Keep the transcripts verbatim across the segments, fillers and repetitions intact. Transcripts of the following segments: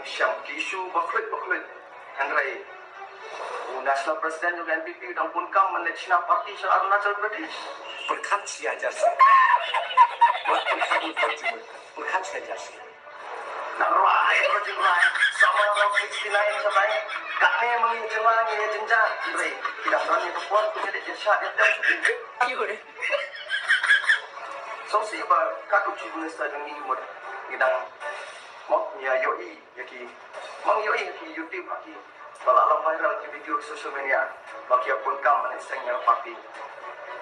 Shem ki issue ba khluit ba khluit. Hynrei u National President jong N P P u dang bun kam ban leit shna party sha Arunachal Pradesh. Pyrkhat shi hajar sien. Pyrkhat shi hajar sien. Na rai ka jingrai. Sama ka sixty nine sa bai. Katne ma ngi jingrai ngi jingjar. Hynrei ki dang don ïa ka por ki dei ïa shah ïa tem. Sngewsih ba katto Chief Minister jong ngi mut ngi dang mut ngi ïa ïohi. Ïa ki, ma ngi ïohi ïa ki YouTube ha ki ba la long viral ki video social media ba ki ïa bun kam ban seng ïa ka party.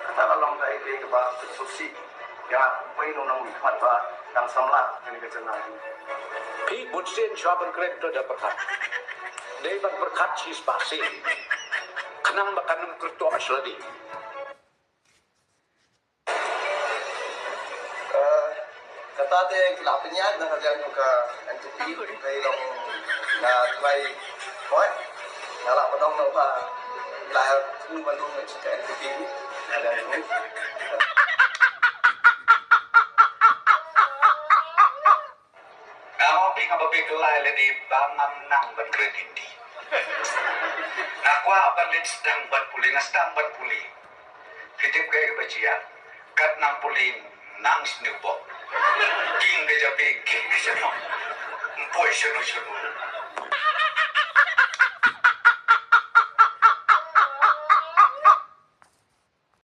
Kata la long kaei kaei kaba sngewsih ïa nga uwei u nongmihkhmat ba dang samla ïa kane ka jylla. Phi bun sien shuwa ban kren to da pyrkhat. Dei ban pyrkhat shispah sien. Khnang ba kan ym kyrtoh sha lade. Eh, kata te ki la pynïaid na ka liang jong ka N P P, ka long na Dubai. Hoi, nga la pynong na ba la thmu ban long na ka N P P. Na liang jong Nga ong phi nga ba phi kylla lade ba ngam nang ban kren Hindi. Nga kwah ban leit sdang ban pule, nga sdang ban pule. Phi tip kaei kaba jia? Kat nang pule nang sniewbok. King ka jabi, king ka janong. Mpoi shano shano.